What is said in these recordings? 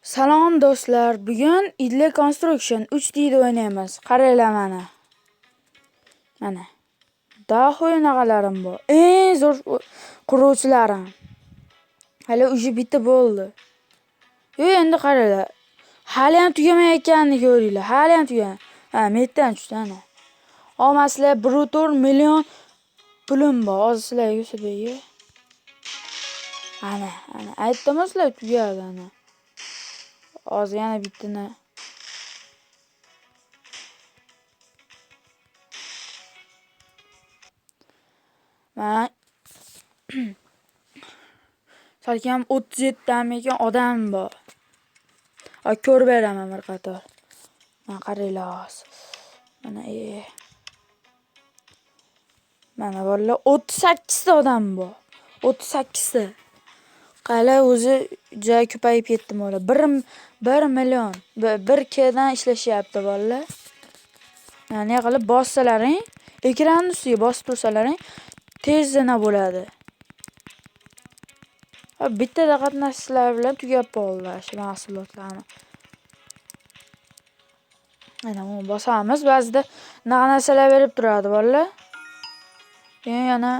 Salom do'stlar, bugun Idle Construction 3D'da o'ynaymiz. Qaranglar mana. Mana. Daho unaqalarim bor. Eng zo'r quruvchilarim. Hali уже bitta bo'ldi. Yo, endi qaranglar. Hali ham tugamayotganini ko'ringlar. Hali ham tugamayapti. Ha, metdan tushdi ana. Hozir sizlar 1.4 million pulim bor. Hozir sizlarga ko'rsatay. Ana, ana. Aytdim sizlar tugadi ana. Hozir yana bittani. Mana salkam 37 tamikan odam bor. Ko'rib beraman bir qator. Mana qaranglar hozir. Mana Mana bolalar 38 ta odam bor. 38 ta. Qala o'zi juda ko'payib ketdi bolalar. 1 million, 1 Kdan ishlashyapti bolalar. Ne qilib bossalaring, ekranni ustiga bosib tursalaring tezgina bo'ladi. Bittada qatnashchilar bilan tugab qoldi shu mahsulotlarni. Mana buni bosamiz, ba'zida bunaqa narsalar berib turadi bolalar. Keyin yana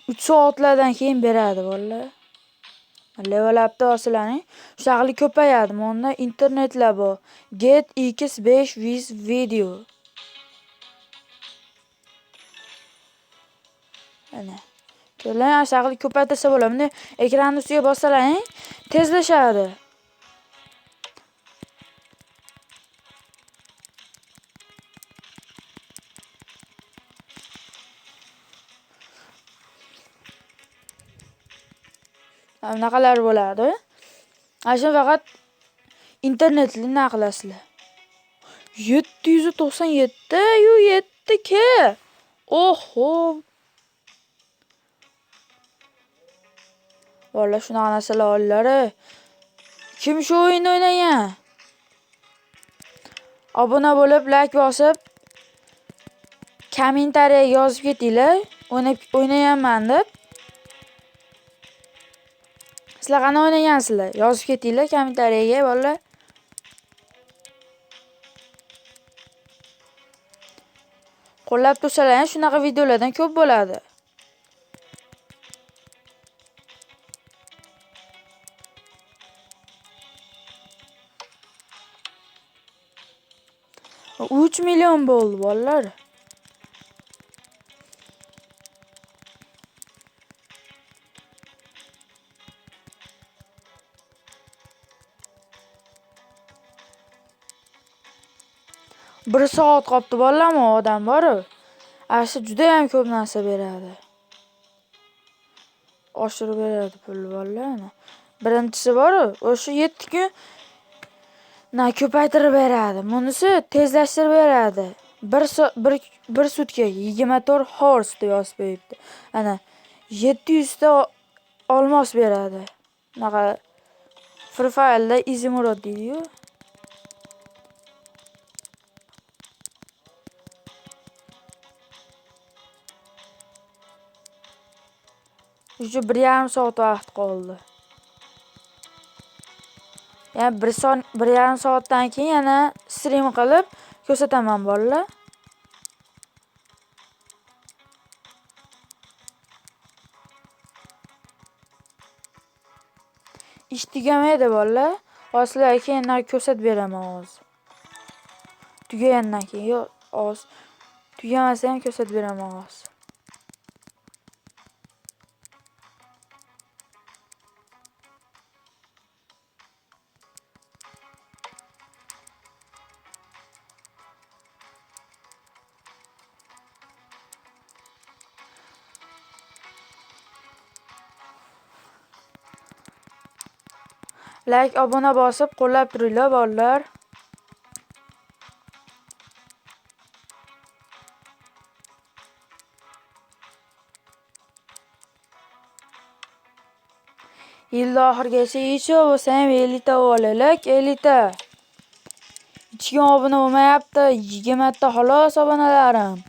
3 soatlardan keyin beradi bolalar. Level upda olsalaring, shunaqa qilib ko'payadi. Bunda internetlar bor. Get x5 with video. Ana. Ko'rlar, shunaqa qilib ko'paytirsa bo'ladi. Bunday ekranni ustiga bossalaring, tezlashadi. Bunaqalar bo'ladi. Ana shuni faqat internetli nima qilasizlar? 797 yu 7 K. Oho. Vallahi shunaqa narsalar olinglar. Kim shu o'yinni o'ynagan? Obuna bo'lib, like bosib, kommentariyaga yozib ketinglar. O'ynaganman deb. Sizlar qanday o'ynagansizlar? Yozib ketinglar kommentariyaga bolalar. Qo'llab tursalar ham shunaqa videolardan ko'p bo'ladi. 3 million bo'ldi bolalar. Bir soat qolibdi bolalarmi odam bor-u. Ana shu juda ham ko'p narsa beradi. Oshirib beradi pulni bolalar. Birinchisi bor-u, o'sha 7 kun na ko'paytirib beradi. Bunisi tezlashtirib beradi. Bir sutka 24 hours deb yozib qo'yibdi. Ana 700 ta olmos beradi. Bunaqa Free Fire'da Izumrud deydi-yu. Уже 1,5 soat vaqt qoldi. Yani 1,5 soatdan keyin yana stream qilib ko'rsataman bolalar. Ish tugamaydi bolalar. Hozir sizlarga keyin ko'rsatib beraman hozir. Tugagandan keyin yo'q, hozir tugamasa ham ko'rsatib beraman hozir. Like, obuna bosib qo'llab turinglar bolalar. Yil oxirigacha hech yo'q bo'lsa ham 50 ta olaylik, 50 ta. Hech kim obuna bo'lmayapti, 20 ta xolos obunalarim.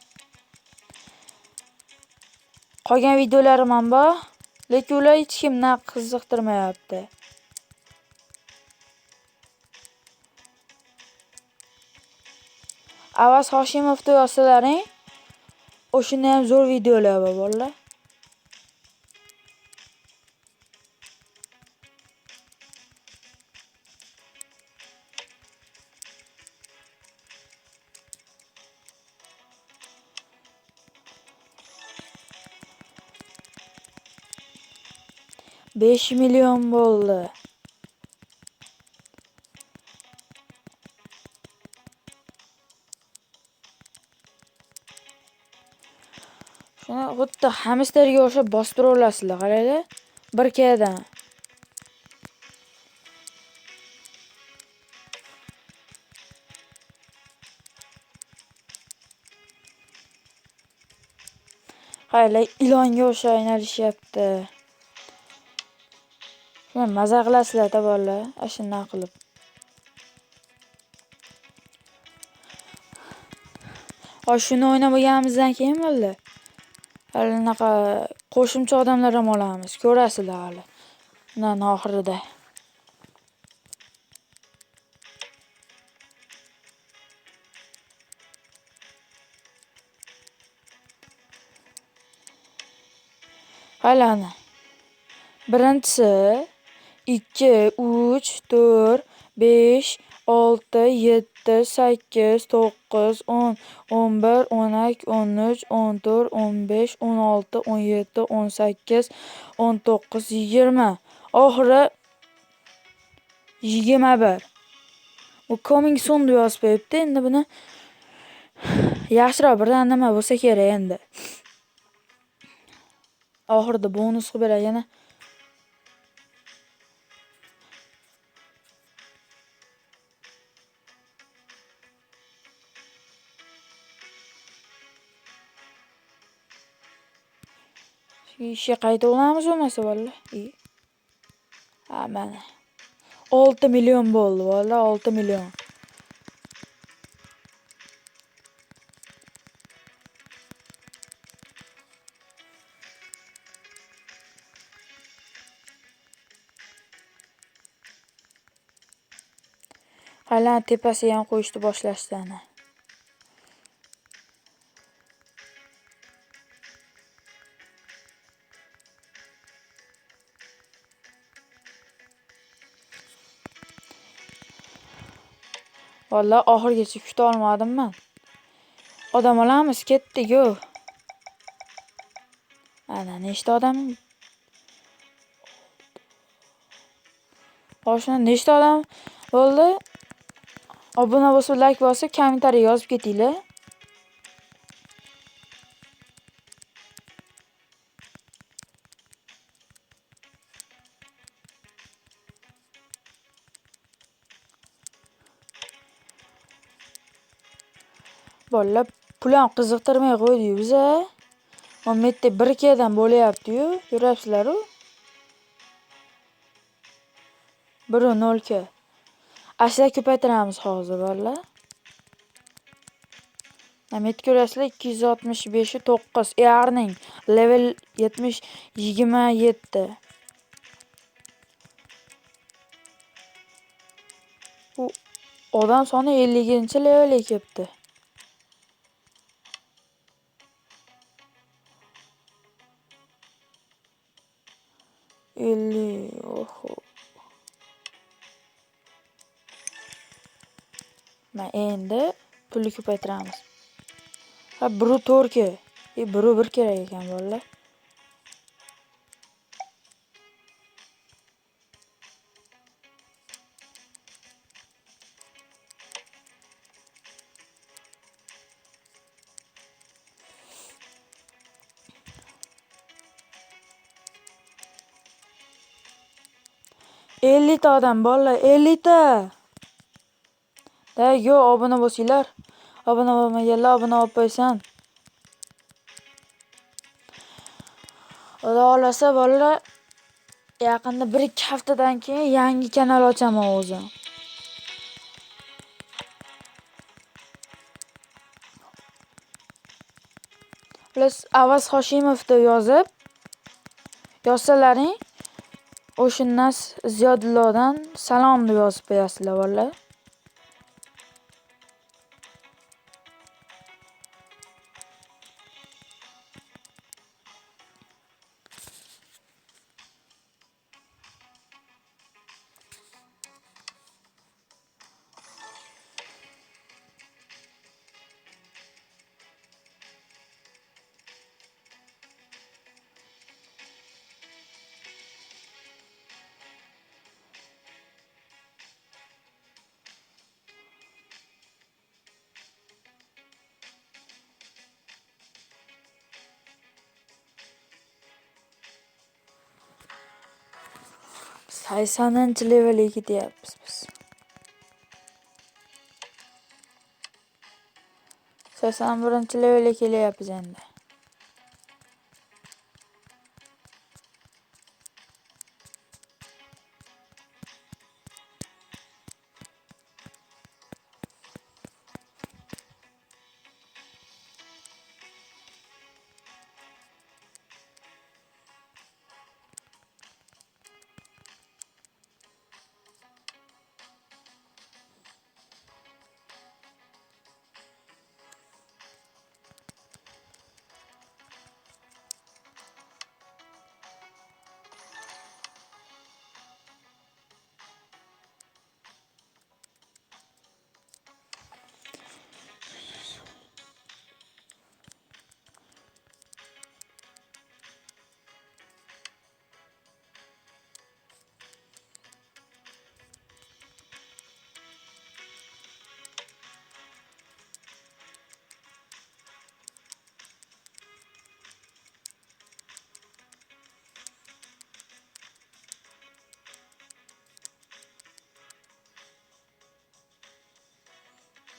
Qolgan videolarim ham bor, lekin ular hech kimni qiziqtirmayapti. Avaz Hoshimov deb yozsalaring, o'shanda ham zo'r videolar bor bolalar. 5 million bo'ldi. Shuni xuddi hamsterga o'xshab bostirib olasizlar, qaranglar. Bir kadan. Qaranglar, ilonga o'xshab aynalishyapti. Shuni maza qilasizlar-da bolalar, ana shundan qilib. Hozir shuni o'ynab bo'lganimizdan keyin bolalar, hali anaqa qo'shimcha odamlar ham olamiz, ko'rasizlar hali. Undan oxirida. Hali ana. Birinchisi 2, 3, 4, 5, 6, 7, 8, 9, 10, 11, 12, 13, 14, 15, 16, 17, 18, 19, 20. Oxiri 21. Bu coming soon deb yozib qo'yibdi. Endi buni yaxshiroq birdan nima bo'lsa kerak endi. Oxirida bonus qilib beradi yana. Ishga qayta olamiz bo'lmasa bolalar. Ha, mana. 6 million bo'ldi bolalar, 6 million. Hali tepasiga ham qo'yishni boshlashdi ana. Vallahi oxirigacha kuta olmadim men. Odam olamiz, ketdik-ku. Ana nechta odam? Boshida nechta odam bo'ldi? Obuna bo'lsa, like bosib, kommentariy yozib ketinglar. Bolalar pul ham qiziqtirmay qo'ydi-yu biza. Mana bu yerda 1 kadan bo'lyapti-yu, ko'ryapsizlar-u. 1.0 k. Ashla ko'paytiramiz hozir bolalar. Mana bu yerda ko'rasizlar 265 9 earning level 70 27. Bu odam soni 50-levelga kelibdi. 50, oho. Mana endi pulni ko'paytiramiz. Ha, 1.4 k. 1.1 kerak ekan bolalar. Elita odam bolalar, elita. Da, yo, obuna bo'lsanglar, obuna bo'lmaganlar obuna bo'lib qo'ysin. Xudo xolasa bolalar, yaqinda 1-2 haftadan keyin yangi kanal ochaman o'zim. Plus Avaz Hoshimov deb yozib, yozsalaring o'shandan Ziyodullodan salom deb yozib qo'yasizlar bolalar. 80-levelga ketyapmiz biz. 81-levelga kelyapmiz endi.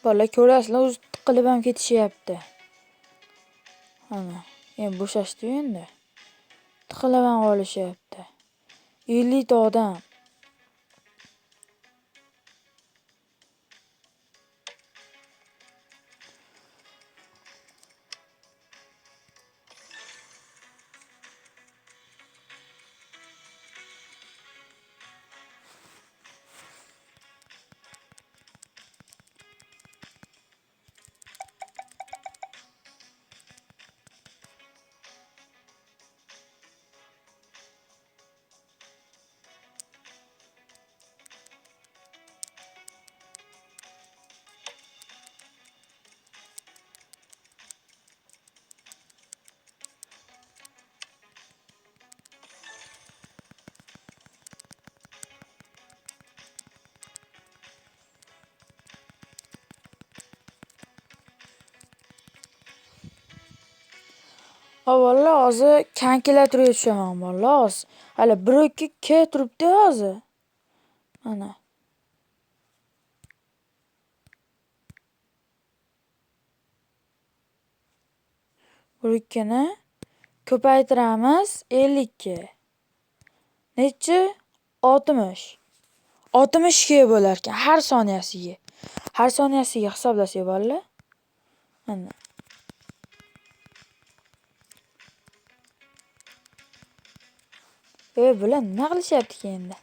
Bolalar ko'rasizlar, o'zi tiqilib ham ketishyapti. Mana, endi bo'shashdi-yu endi. Tiqilib ham qolishyapti. 50 ta odam. Bolalar hozir kalkulatorga tushaman bolalar hozir. Hali 1 2 K turibdi hozir. Mana. Bir ikkini ko'paytiramiz 52. Nechi? 60. 60 K bo'lar ekan har soniyasiga. Har soniyasiga hisoblasak bolalar. Mana. Bular nima qilishyapti endi?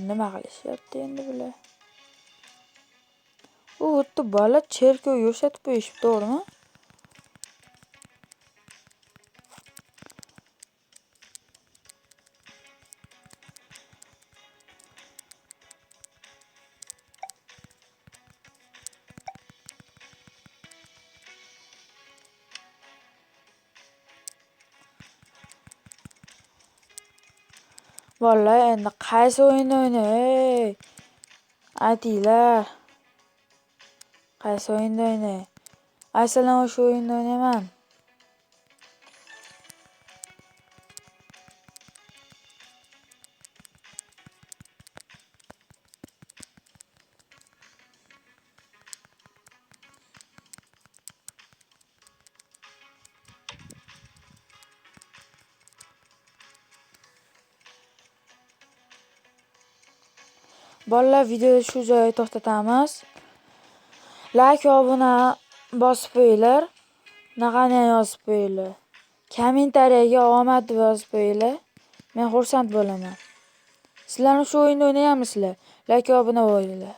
Nima qilishyapti endi bular? U yerda bola cherkov yo'shatib qo'yishibdi, to'g'rimi? Bolalar endi qaysi o'yinni o'ynay? Aytinglar. Qaysi o'yinni o'ynay? Aytsalar o'sha o'yinni o'ynayman. Bolalar videoni shu joyda to'xtatamiz. Like va obuna bosib qo'yinglar. Naqani yozib qo'yinglar. Kommentariyaga omad deb yozib qo'yinglar. Men xursand bo'laman. Sizlar shu o'yinni o'ynayapsizlar. Like va obuna bo'linglar.